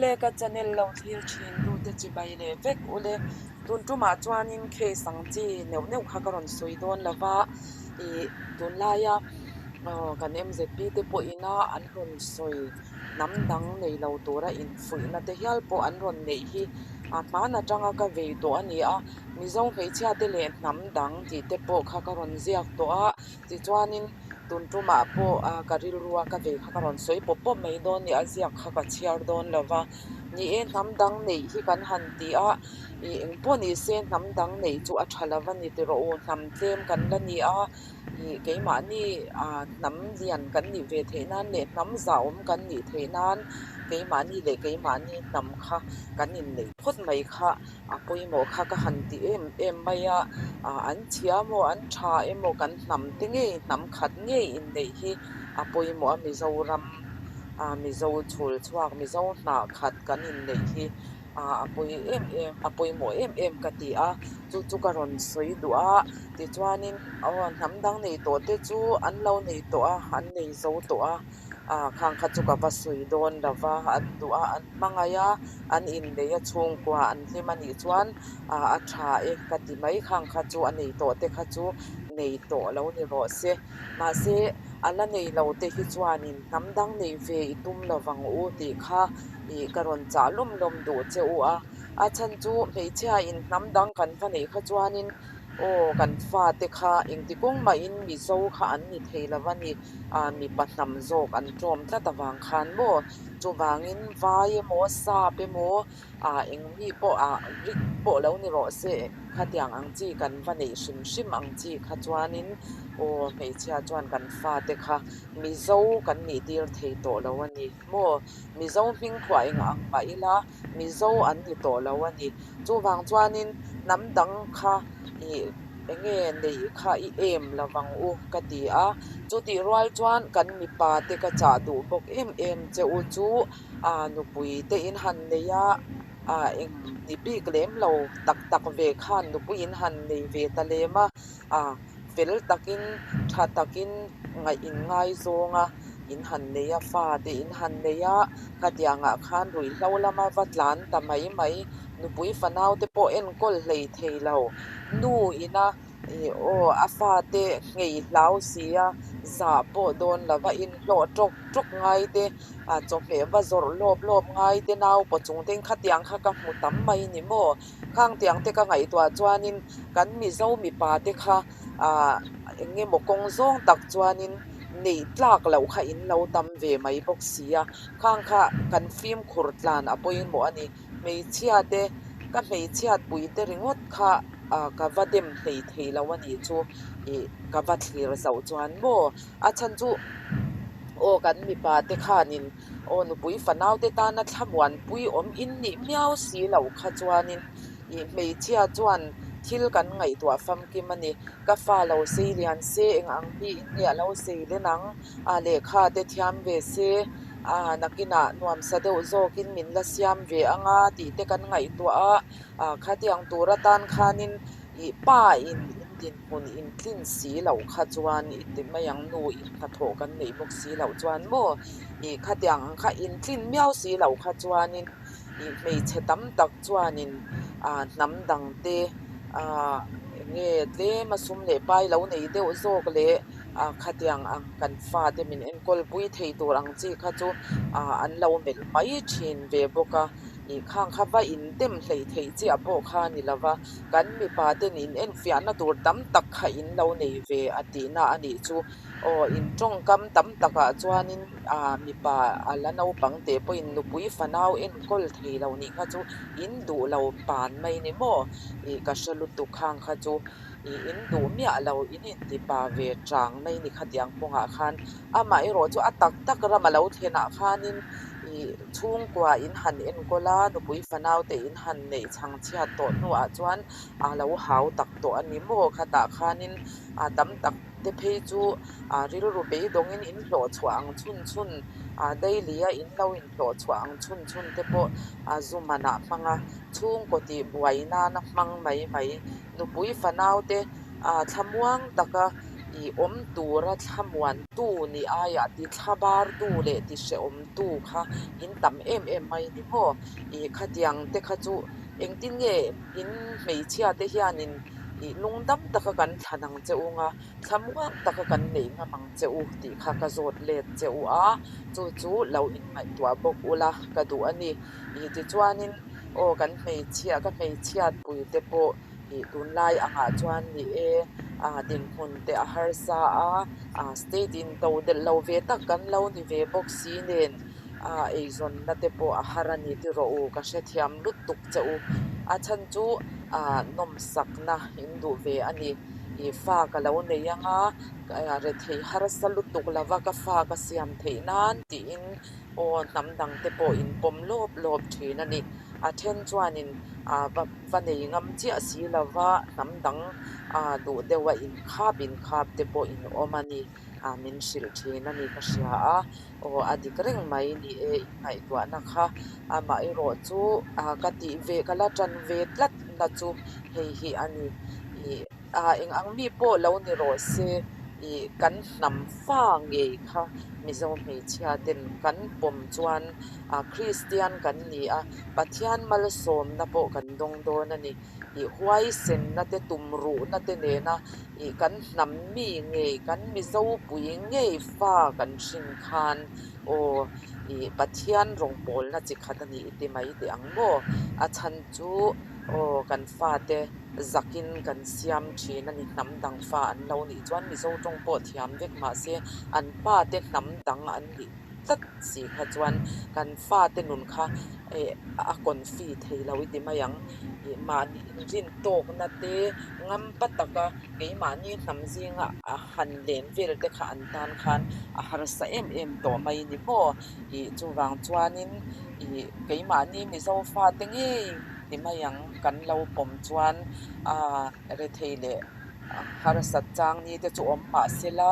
Awle ka channel lo thlir thin tute chibai leh vek ule. Tun tumah chuanin case ang chi neuh neuh kha ka rawn sawi dawn lo va, ih tunlaia kan MZP te pawhina an rawn sawi hnam dang nei lo tura infuihna te hial pawh an rawn neih hi a hman atanga ka vei tawh a ni a. Mizo hmeichhia te leh hnam dang tih te pawh kha ka rawn ziak tawh a, tichuanin tun tumah pawh ka rilrua ka vei kha ka rawn sawi pawp pawp mai dawn ni a ziak kha ka chhiar dawn lo va. Ni e, hnam dang neih hi kan han ti a, ih eng pawh ni se hnam dang neih chu a tha lo va ni tiraw u, hnam tlem kan la ni a, ih keimahni ah hnam lian kan nih ve theih nan leh hnam zahawm kan nih theih nan keimahni leh keimahni hnam kha kan inneih phawt mai kha a pawimawh kha ka han ti em em mai a, ah an chhia maw an tha emaw kan hnam te ngei hnam khat ngei inneih hi a pawimawh a Mizoram ah Mizo chhul chhuak Mizo hnah khat kan inneih hi ah a pawi em em a pawimawh em em ka ti a chu chu ka rawn sawi duh a tichuanin aw hnam dang nei tawh te chu an lo nei tawh a an nei zo tawh a. Ah khang kha chu ka va sawi dawn lo va, an duh a, an hmangaih a, an innei a chhungkua an hlim a nih chuan ah a tha e ka ti mai khang kha chu a nei tawh te kha chu nei tawh lo ni rawh se. Mahse a la nei lo te hi chuanin hnam dang nei ve i tum lo vang u tih kha ih ka rawn chah lawm lawm duh che u a. A chhan chu hmeichhia in hnam dang kan va neih kha chuanin aw kan fate kha engti kawng mahin Mizo kha an ni thei lo va ni. ah mipa hnam zawk an tlawm tlat avang khan maw chuvangin vai emaw sap emaw ah eng mi pawh ah Greek pawh lo ni rawh se khatiang ang chi kan va neih hrim hrim ang chi kha chuanin aw hmeichhia chuan kan fate kha Mizo kan nih tir thei tawh lo a ni maw Mizo hming phuah eng ang mah ila Mizo an ni tawh lo a ni chuvang chuanin hnam dang kha ih Eng nge neih kha i em lo vang u ka ti a, chutih rual chuan kan mipa te ka chah duh bawk em em che u chu aa nupui te in han nei a, aa eng ni bik lem lo tak tak ve khan nupui in han nei ve ta lem a, aa fel takin tha takin ngaih in ngaizawng a in han nei a, fa te in han nei a, khatiangah khan ruihhlo lama va tlan ta mai mai nupui fanau te pawh enkawl hlei thei lo. Nu ina ih aw a fate nghei hlau si a, zah pawh dawn lo va inhlawh tawk tawk ngai te, ah chawhmeh va zawrh lawp lawp ngai te nau paw chung te in khatiang kha ka hmu tam mai ni maw? Khang tiang te ka ngaihtuah chuanin kan Mizo mipa te kha ah eng emaw kawng zawng tak chuanin neih tlak loh kha in lo tam ve mai bawk si a, khang kha kan fimkhur tlan a pawimawh a ni. Hmeichhia te, ka hmeichhiat pui te ringawt kha ka va dem hlei thei lo a nih chu ih ka va thlir zoh chuan maw a chhan chu aw kan mipa te khanin aw nupui fanau te tana thlamuanpui awm in nih miau si loh kha chuanin ih hmeichhia chuan thil kan ngaihtuah famkim a ni. Ka fa lo sei lian se eng ang mi in nge a lo sei len ang a lehkha te thiam ve se a nakinah nuamsa deuh zawkin min la siam ve anga tih te kan ngaihtuah a, ah khatiang tur atan khanin ih pa in in dinhmun in tlin si loh kha chuan i ti mai ang nu in hnathawh kan neih bawk si loh chuan maw ih khatiang ang kha in tlin miau si loh kha chuanin ih hmeichhe tam tak chuanin ah hnam dang te ah eng nge tlem a sum leh pai lo nei deuh zawk leh ah khatiang ang kan fate min enkawl pui thei tur ang chi kha chu ah an lo melh mai thin ve bawk a, ih khang kha va in dem hleih theih chiah pawh kha a ni lo va, kan mipa ten in enfiahna tur tam tak kha in lo nei ve a tihna a nih chu aw in tawngkam tam takah chuanin ah mipa a la naupang teh pawhin nupui fanau enkawl thei lo nih kha chu in duh lo pan mai ni maw ih ka hre lutuk khang kha chu. Ih in duh miah lo, in inti pa ve chang mai ni khatiang kawngah khan amaherawh chu a tak tak ram a lo thlenah khanin ih chhungkua in han enkawl a, nupui fanau te in han neih chhang chhiat tawh hnuah chuan a lo hau tak tawh a ni maw khatah khanin a tam tak te phei chu a rilru beidawngin in hlawh chhuah ang chhun chhun a daily a in lo inhlawh chhuah ang chhun chhun te pawh a zu manah hmang a chhungkaw tih buai nana hmang mai mai. Nupui fanaute ah thlamuang taka I awm tura thlamuantu ni aiah ti thlabartu leh ti hrehawmtu kha in tam em em mai ni maw? I khatiang te kha chu engtin nge in hmeichhia te hianin i lungdam taka kan thlan ang che u nga, thlamuang taka kan neih ngam ang che u tih kha ka zawt let che u a, chu chu lo inngaihtuah bawk ula ka duh a ni. I tichuanin aw kan hmeichhia ka hmeichhiatpui te pawh ih tunlai angah chuan ni e ah dinhmun te a harsa a, ah state in to delh lo ve tak kan lo ni ve bawk si nen ah eizawnna te pawh a har a ni ti rawh u ka hrethiam lutuk che u a chhan chu ah nawmsakna in duh ve a ni ih fa ka lo nei anga rethei harsa lutuk lova ka fa ka siam theih nan tiin aw hnam dang te pawh in pawm lawp lawp thin a ni a then chuanin ah va va nei ngam chiah si lova hnam dang ah duh deuha inkhap inkhap te pawh in awm a ni ah min hrilh thin a ni ka hria a aw a dik reng mai ni e inngaihtuahna kha amaherawh chu ah ka tih ve ka la tan ve tlat na chu hei hi a ni ih ah eng ang mi pawh lo ni rawh se ih kan hnam fa ngei kha Mizo hmeichhia ten kan pawm chuan ah Kristian kan ni a Pathian malsawmna pawh kan dawng dawn a ni. Ih huaisenna te tumruhna te nena ih kan hnam mi ngei kan Mizo pui ngei fa kan hrin khan aw ih Pathian rawngbawlna chi khat a ni i ti mai teh ang maw? A chhan chu aw kan fate zakin kan siam thin a ni. Hnam dang fa an lo nih chuan Mizo tawng pawh thiam vek mahse an pa te hnam dang an nih tlat si kha chuan kan fate nun kha eh a confi thei lo i ti mai ang. Ih mahni inrin tawkna te ngampa taka keimahni hnam zinga a han len vel te kha an tan khan a harsa em em tawh mai ni maw? Ih chuvang chuanin ih keimahni Mizo fate ngei ti mai ang kan lo pawm chuan ah rethei leh harsat chang ni te chu awm mah sela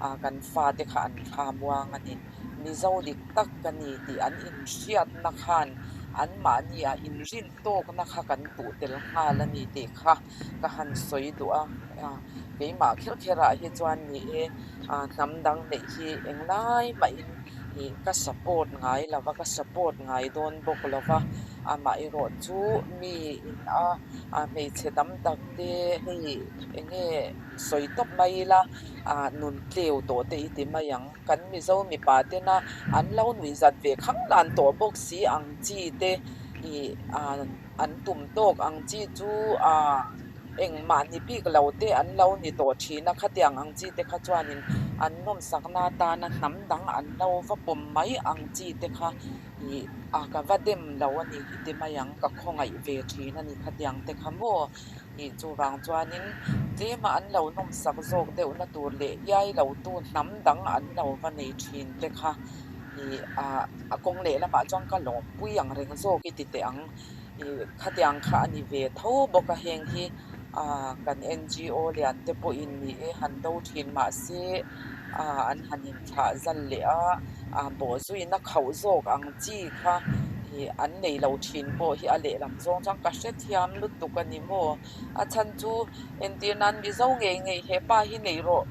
ah kan fate kha an thla muang a ni. Mizo dik tak ka ni tih an inhriatna khan anmahni ah inrin tawkna kha kan tuh tel nghal a ni tih kha ka han sawi duh a. Keimah kher kher ah hi chuan ni e ah hnam dang neih hi englai mahin ih ka support ngai lo va, ka support ngai dawn bawk lo va. Amaherawh chu mi in a ah hmeichhe tam tak te hei eng nge sawi tawp mai ila ah nun tleu tawh te i ti mai ang. Kan Mizo mipa tena an lo nuihzat ve khang dan tawh bawk si ang chi te ih ah an tum tawk ang chi chu ah engmah ni bik lo te an lo ni tawh thin a. Khatiang ang chi te kha chuanin an nawmsakna atana hnam dang an lo va pawm mai ang chi te kha ih ah ka va dem lo a ni i ti mai ang. Ka khawngaih ve thin a ni khatiang te kha maw? Ih chuvang chuanin tlema an lo nawmsak zawk deuhna tur leh iai lotu hnam dang an lo va nei thin te kha ih ah a kawng leh lamah chuan ka lawmpui ang reng zawk i ti teh ang. Ih khatiang kha a ni ve tho bawk a heng hi ah kan NGO lian te pawhin ni e han do thin mahse ah an han inthlah zal leh a ah bawhzuina khauh zawk ang chi kha ih an nei lo thin pawh hi a lehlam zawng chuan ka hrethiam lutuk a ni maw? A chhan chu entir nan Mizo ngei ngei he pa hi nei rawh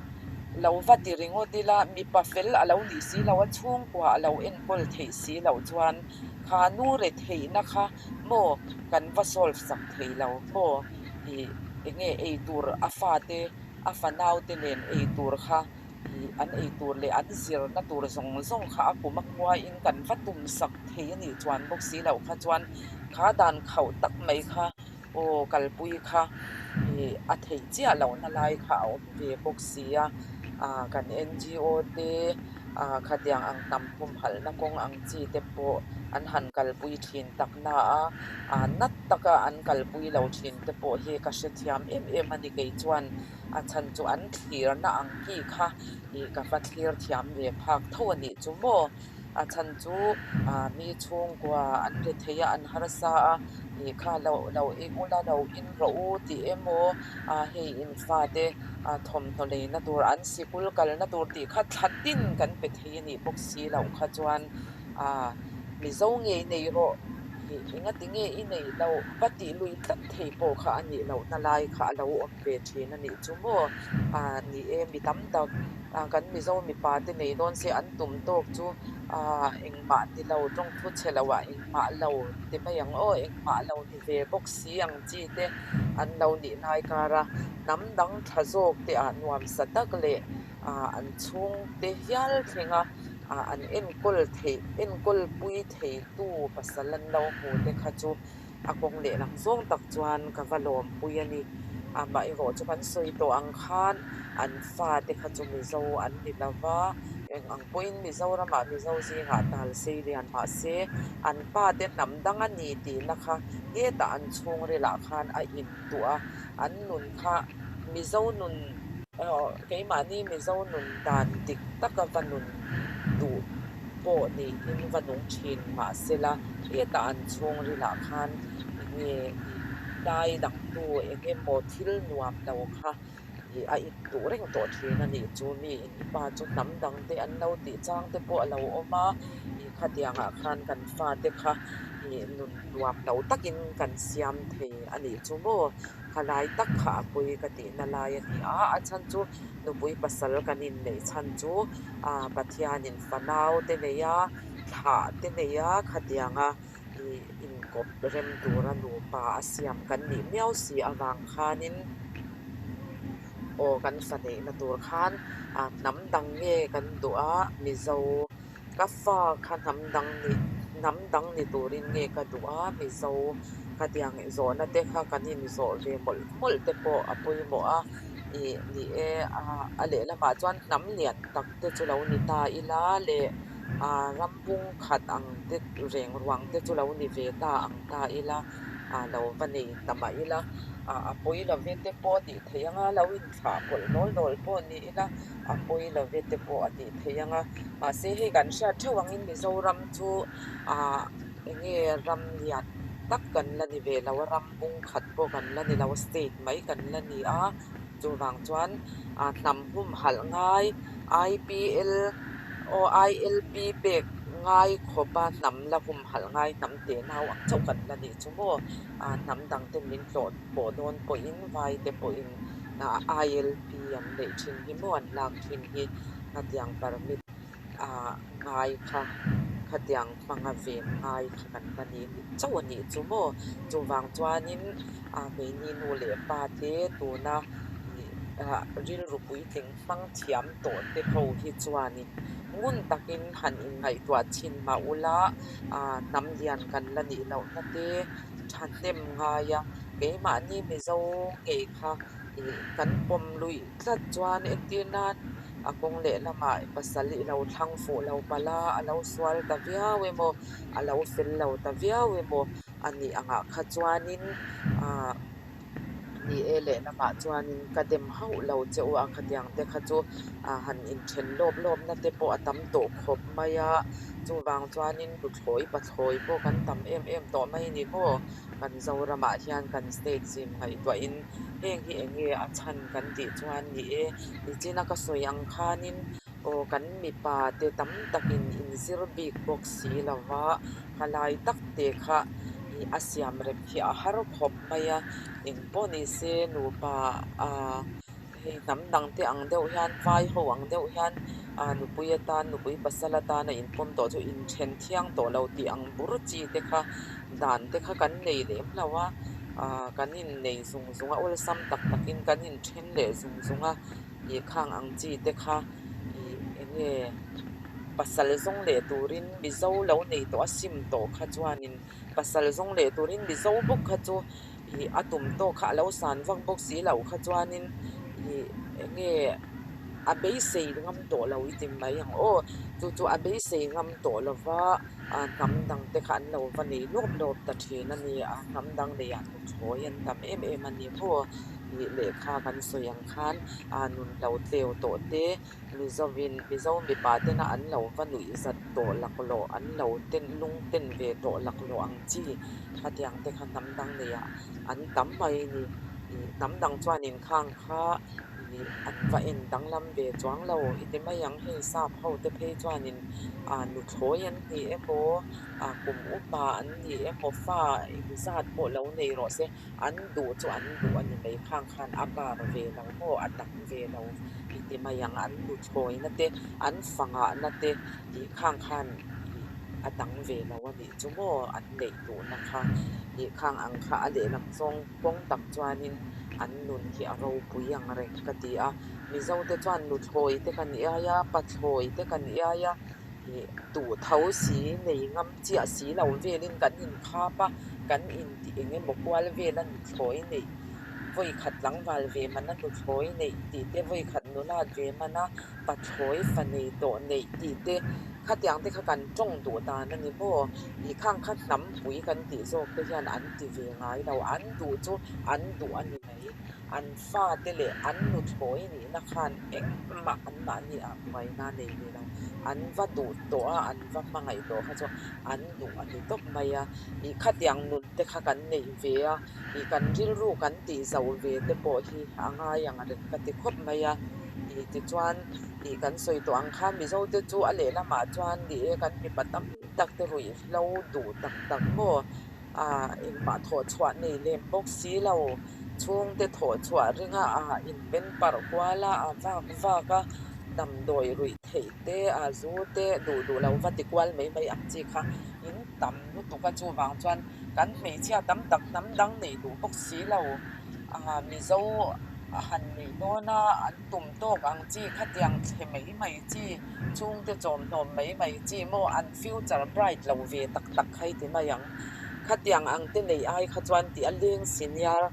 lo va ti ringawt ila mipa fel a lo nih si lo a chhungkua a lo enkawl theih si loh chuan kha nu re theihna kha maw kan va solve sak thei lo maw? Ih enge ei tur a fate a fanaute nen ei tur kha ih an ei tur leh an zirna tur zawng zawng kha a kum a khuain kan va tum sak thei a nih chuan bawk si loh kha chuan kha dan khauh tak mai kha aw kalpui kha ih a theih chiah lohna lai kha a awm ve bawk si a, ah kan NGO te ah khatiang ang hnam humhalhna kawng ang chi te pawh an han kalpui thin tak na a, ah nat taka an kalpui lo thin te pawh hi ka hrethiam em em a ni kei chuan a chhan chu an thlirna ang ki kha ih ka va thlir thiam ve phak tho a nih chu maw? A chhan chu ah mi chhungkua an ri thei a an harsa a ih kha lo lo eng ula lo in rawh u tih emaw ah hei in fate ah thawmhnaw leina tur an sikul kalna tur tih kha thla tin kan pe thei a nih bawk si loh kha chuan ah Mizo ngei nei rawh. Ih engati nge i neih loh va tih lui tlat thei pawh kha a nih lohna lai kha a lo awm ve thin a nih chu maw? Ah ni e, mi tam tak ah kan Mizo mipa te nei dawn se an tum tawk chu ah engmah ni lo tawngthu chhe lo ah engmah lo ti mai ang aw, engmah lo ni ve bawk si ang chi te an lo nih lai kar a, hnam dang tha zawk te ah nuamsa tak leh ah an chhungte hial thleng a ah an enkawl theih enkawl pui thei tu pasal an lo hmu te kha chu a kawng lehlam zawng tak chuan ka va lawmpui a ni. Amaherawh chu kan sawi tawh ang khan an fate kha chu Mizo an ni lo va, eng ang pawhin Mizoramah Mizo zingah tal sei lian mah se an pate hnam dang a ni tihna kha hetah an chhungrilah khan a intuah a, an nun kha Mizo nun Keimahni Mizo nun dan dik taka va nun duh pawh niin va nung thin mahsela hetah an chhungrilah khan enge ih dai dangtu eng emaw thil nuam lo kha ih a intuh reng tawh thin a nih chu. Miin i pa chu hnam dang te an lo tih chang te pawh a lo awm a, ih khatiangah khan kan fate kha ih nun nuam lo takin kan siam thei a nih chu maw. Khalai tak kha a pawi ka tihna lai a ni a, a chhan chu nupui pasal kan inneih chhan chu ah Pathianin fanau te nei a, thlah te nei a, khatianga ih inkawp rem tura nupa a siam kan nih miau si avang khanin aw kan fa neihna tur khan ah hnam dang nge kan duh a, Mizo Ka fa kha hnam dang ni hnam dang ni turin nge ka duh a, Mizo khatiang zawhna te kha kan inzawh ve mawlh mawlh te pawh a pawimawh a, ih ni e a lehlamah chuan hnam lian tak te chu lo ni ta ila leh ah ram bung khat ang te reng ruang te chu lo ni ve ta ang ta ila ah lo va nei ta mah ila ah a pawi love te pawh a tih theih ang a, lo inthlah pawlh nawl nawl pawh ni ila a pawi love te pawh a tih theih ang a. Mahse hei kan hriat theuh angin Mizoram chu ah eng nge ram lian tak kan la ni ve lo a, ram bung khat pawh kan la ni lo a, state mai kan la ni a, chuvang chuan ah hnam humhalh ngai IPL aw ILP pek ngai khawpa hnam la humhalh ngai hnam teh nau ang chauh kan la nih chu maw ah hnam dang ten min tlawh pawh dawn pawhin vai te pawhin ah ILP an neih thin hi maw an lak thin hi. Khatiang permit ah ngai kha khatiang hmanga ven ngai kha kan la ni chauh a nih chu maw? Chuvang chuanin ah keini nu leh pa te tuna ih ah rilru puitling hmang thiam tawh te ho hi chuanin ngun takin han inngaihtuah chhin mah ula ah hnam lian kan la nih lohna te thahnem ngai a, keimahni Mizo ngei kha ih kan pawm luih tlat chuan entir nan a kawng lehlamah pasal i lo thlang fuh lo palh a, a lo sual ta viau emaw a lo fel lo ta viau emaw a nih angah kha chuanin ah ni e lehlamah chuanin ka dem hauh lo che u a, khatiang te kha chu ah han inthen lawp lawpna te pawh a tam tawh khawp mai a, chuvang chuanin nuthlawi pathlawi pawh kan tam em em tawh mai a ni maw? Kan Zoramah hian kan state zim ngaihtuahin heng hi eng nge a chhan kan tih chuan ni e, nichina ka sawi ang khanin aw kan mipa te tam takin inzir bik bawk si lo va, khalai tak te kha ih a siam rem hi a har khawp mai a, eng pawh ni se nupa ah hei hnam dang te ang deuh hian vai ho ang deuh hian ah nupui atan nupui pasal atana inpawm tawh chu inthen thiang tawh lo tih ang bur chi te kha dan te kha kan nei lem lo a ah kan innei zung zung a awlsam tak takin kan inthen leh zung zung a ih khang ang chi te kha ih eng nge pasal zawng leh turin Mizo lo nei tawh a sim tawh kha chuanin pasal zawng leh turin Mizo bawk kha chu ih a tum tawk kha a lo san vak bawk si loh kha chuanin ih eng nge a beisei ngam tawh lo i ti mai ang aw chu chu a beisei ngam tawh lo va ah hnam dang te kha an lo va nei lawp lawp ta thin a ni a hnam dang nei ah nuthlawi an tam em em a ni maw ih lehkha kan sawi ang khan ah nun lo tleu tawh te Mizovin Mizo mipa tena an lo va nuih zat tawh laklawh an lo ten lung ten ve tawh laklawh ang chi khatiang te kha hnam dang nei ah an tam mai a ni. Ih hnam dang chuan inkhang kha ih Ih an va en danglam ve chuang lo i ti mai ang hei sap ho te phei chuanin ah nuthlawi an ni emaw ah kum upa an ni emaw fa engzat pawh lo nei rawh se an duh chu an duh a ni mai khang khan a bar ve lo maw a dang ve lo i ti mai ang an nuthlawina te an fangahna te ih khang khan ih a dang ve lo a nih chu maw an neih duhna kha ih khang ang kha a lehlam zawng kawng tak chuanin an nun hi a ropui ang reng ka ti a Mizo te chuan nuthlawi te kan iai a pathlawi te kan iai a ih duh tho si nei ngam chiah si lo velin kan inkhap a kan intih eng emaw kual vela nuthlawi neih vawi khat tlangval ve mana nuthlawi neih tih te vawi khat nulat ve mana pathlawi fa nei tawh neih tih te khatiang te kha kan tawng duh dan a ni maw ih khang kha hnampui kan tih zawk te hian an ti ve ngai lo an duh chu an duh a ni mai an fate leh an nuthlawi nihna khan engmah anmahni ah buaina a nei ve lo an va duh tawh a an va hmangaih tawh kha chu an duh a ni tawp mai a ih khatiang nun te kha kan neih ve a ih kan rilru kan tih zauh ve te pawh hi a ngai ang reng ka ti khawp mai a ih tichuan ih kan sawi tawh ang khan Mizo te chu a lehlamah chuan ni e kan mipa tam tak te ruihhlo duh tak tak maw ah engmah thawh chhuah nei lem bawk si lo chhungte thawh chhuah ringa ah inpen parh kual a a vak vak a damdawi ruih theih te a zu te duh duh lo va ti kual mai mai ang chi kha in tam lutuk a chuvang chuan kan hmeichhia tam tak hnam dang neih duh bawk si lo ah Mizo a han neih dawn a an tum tawk ang chi khatiang thle mai mai chi chhungte chawmhnawm mai mai chi maw an future bright lo ve tak tak kha i ti mai ang khatiang ang te neih ai kha chuan tih a leng senior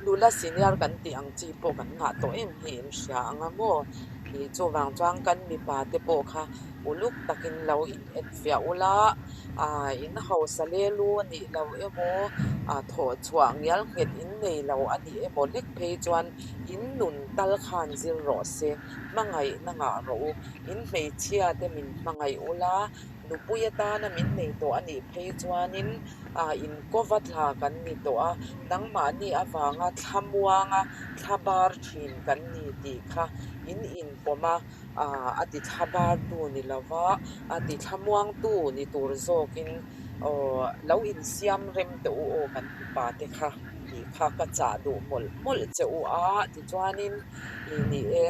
nula senior kan tih ang chi pawh kan ngah tawh em hi in hria ang a maw ih chuvang chuan kan mipa te pawh kha uluk takin lo in enfiah ula ah in hausa lelu a nih loh emaw ah thawh chhuah ngial nghet in nei lo a nih emaw lek phei chuan in nun tal khan zir rawh se hmangaihna ngah rawh u in hmeichhia te min hmangaih ula nupui atana min nei tawh a nih phei chuanin ah in kawva thla kan ni tawh a nangmahni avanga thlamuanga thla bar thin kan ni tih kha in inpawm a ah a ti thla bar tu ni lova a ti thlamuangtu ni tur zawkin aw lo insiam rem teh u aw kan mipa te kha tih kha ka chah duh mawlh mawlh che u a tichuanin ih ni e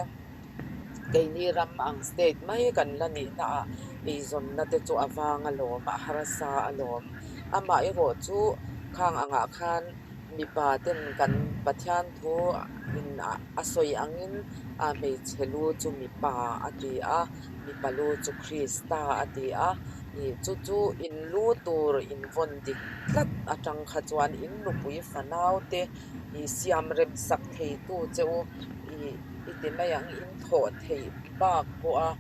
keini ram ang state mai kan la nihna ah eizawnna te chu a vang alawm a harsa alawm amaherawh chu khang angah khan mipa ten kan Pathian thu in a sawi angin a hmeichhe lu chu mipa a ti a mipa lu chu Krista a ti a ih chu chu in lu tur in vawn dik tlat atang kha chuan in nupui fanau te ih siam rem sak thei tu che u ih i ti mai ang in thawh theih bak pawh a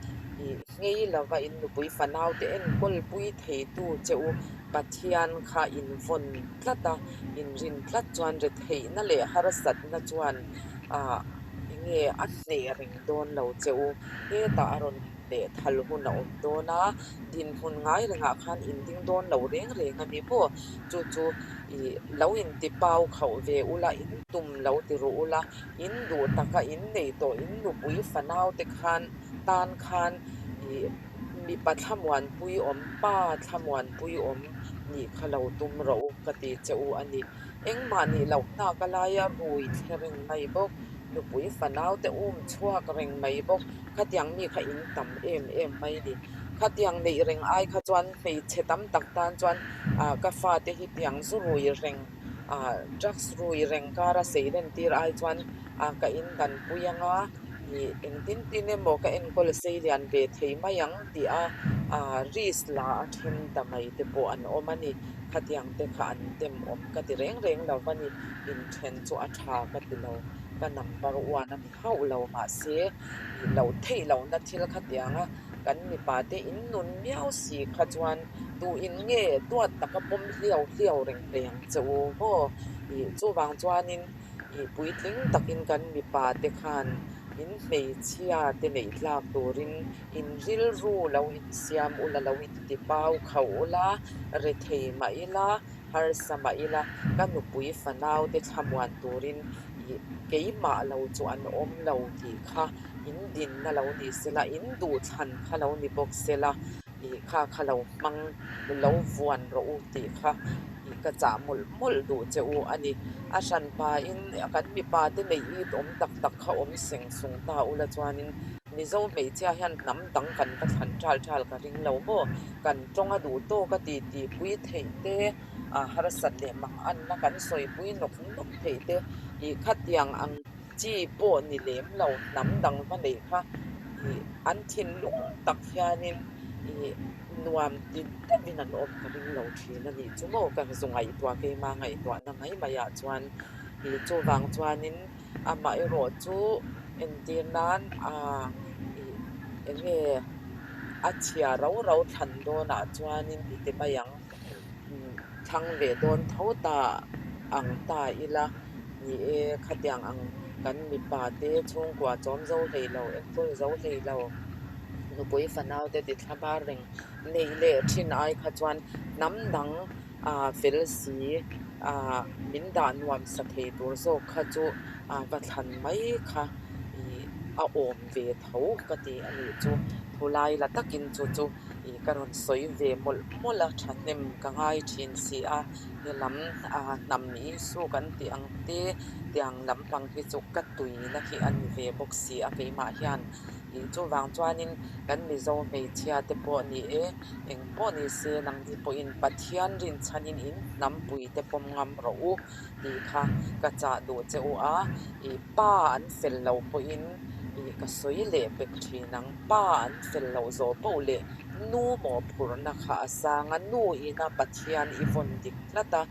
ih nghei lova in nupui fanau te enkawl pui thei tu che u Pathian kha in vawn tlat a in rin tlat chuan retheihna leh harsatna chuan ah eng nge a hneh reng dawn lo che u hetah a rawn leh thal hun a awm dawn a dinhmun ngai rengah khan in ding dawn lo reng reng a ni maw chu chu ih lo inti pau khauh ve ula in tum lo ti ru ula in duh taka in nei tawh in nupui fanau te khan tan khan ih mipa thlamuanpui awm pa thlamuanpui awm nih kha lo tum rawh u ka ti che u a ni engmah nih loh hnak a laia rui thle reng mai bawk nupui fanau te um chhuak reng mai bawk khatiang mi kha in tam em em mai ni khatiang neih reng ai kha chuan hmeichhe tam tak tan chuan ah ka fate hi tiang zu rui reng ah drugs rui reng kara sei len tir ai chuan ah ka in dan pui anga ih engtin tin emaw ka enkawl sei lian ve thei mai ang tih a ah risk la a then ta mai te pawh an awm a ni khatiang te kha an dem awm ka ti reng reng lo va ni inthen chu a tha ka ti lo ka number one a ni hauh lo mahse ih loh theih lohna thil khatiang a kan mipa te in nun miau si kha chuan duh in nge duat taka pawm hliau hliau reng thei ang che u maw ih chuvang chuanin ih puitling takin kan mipa te khan in hmeichhia te neih tlak turin in rilru lo insiam ula lo inti pau khauh ula rethei mah ila harsa mah ila ka nupui fanau te thlamuan turin Ih, keimah lo chu an awm lo tih kha in dinna lo ni sela, in duhthlan kha lo ni bawk sela, ih kha kha lo hmang lo vuan rawh u tih kha ih ka chah mawlh mawlh duh che u a ni. A hranpain kan mipa te neih it awm tak tak kha awm seng sung ta ula chuanin Mizo hmeichhia hian hnam dang kan va thlan ṭal ṭal ka ring lo maw? Kan ṭawng a duh tawk a tih tihpui theih te, a harsat leh mang anna kan sawipui nawk nawk theih te ih khatiang ang chi pawh ni lem lo hnam dang va neih kha ih an thinlung tak hianin ih nuam ti deuhin an awm ka ring lo thin a nih chu maw ka zu ngaihtuah keima ngaihtuahna mai maiah chuan ih chuvang chuanin amaherawh chu entir nan aa ih eng nge a chhia rau rau thlan dawnah chuanin i ti mai ang. Thlang ve dawn tho ta ang ta ila, ni e, khatiang ang kan mipa te chhungkua chawm zo hlei lo, enkawl zo hlei lo, nupui fanau te ti thla bar reng neih leh thin ai kha chuan hnam dang fel si min dah nuam sa thei tur zawk kha chu va thlan mai kha a awm ve tho ka ti a nih chu. Thulai la takin chu chu. Ih ka rawn sawi ve mawlh mawlh a, thahnem ka ngai thin si a, he lam hnam Isu kan tih ang te tiang lampang hi chu ka tuina hi a ni ve bawk si a keimah hian. Ih chuvang chuanin kan Mizo hmeichhia te pawh ni e, eng pawh ni se nangni pawhin Pathian rinchhanin in hnampui te pawm ngam rawh u tih kha ka chah duh che u a, ih pa an fel lo pawhin ih ka sawi leh pek thin ang. Pa an fel loh zawh poh leh nu mawhphurhna kha a sang a, nu ina Pathian i vawn dik tlat a,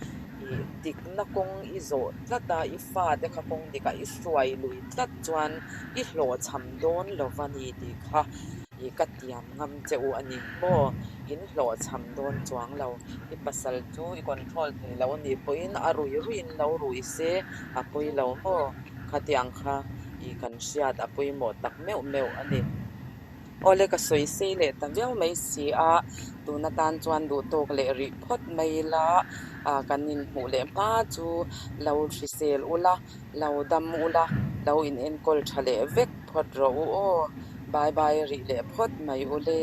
ih dikna kawng i zawh tlat a, i fate kha kawng dikah i hruai lui tlat chuan i hlawhchham dawn lo va ni tih kha ih ka tiam ngam che u a ni maw? In hlawhchham dawn chuang lo. I pasal chu i control thei lo a nih pawhin a rui ruiin lo rui se a pawi lo maw? Khatiang kha ih kan hriat a pawimawh tak meuh meuh a ni. Awle ka sawi sei leh ta viau mai si a, tun atan chuan duh tawk leh rih phawt mai ila kan inhmuh leh hma chu lo hrisel ula, lo dam ula, lo in enkawl tha leh vek phawt rawh u aw. Bye bye rih leh phawt mai ule.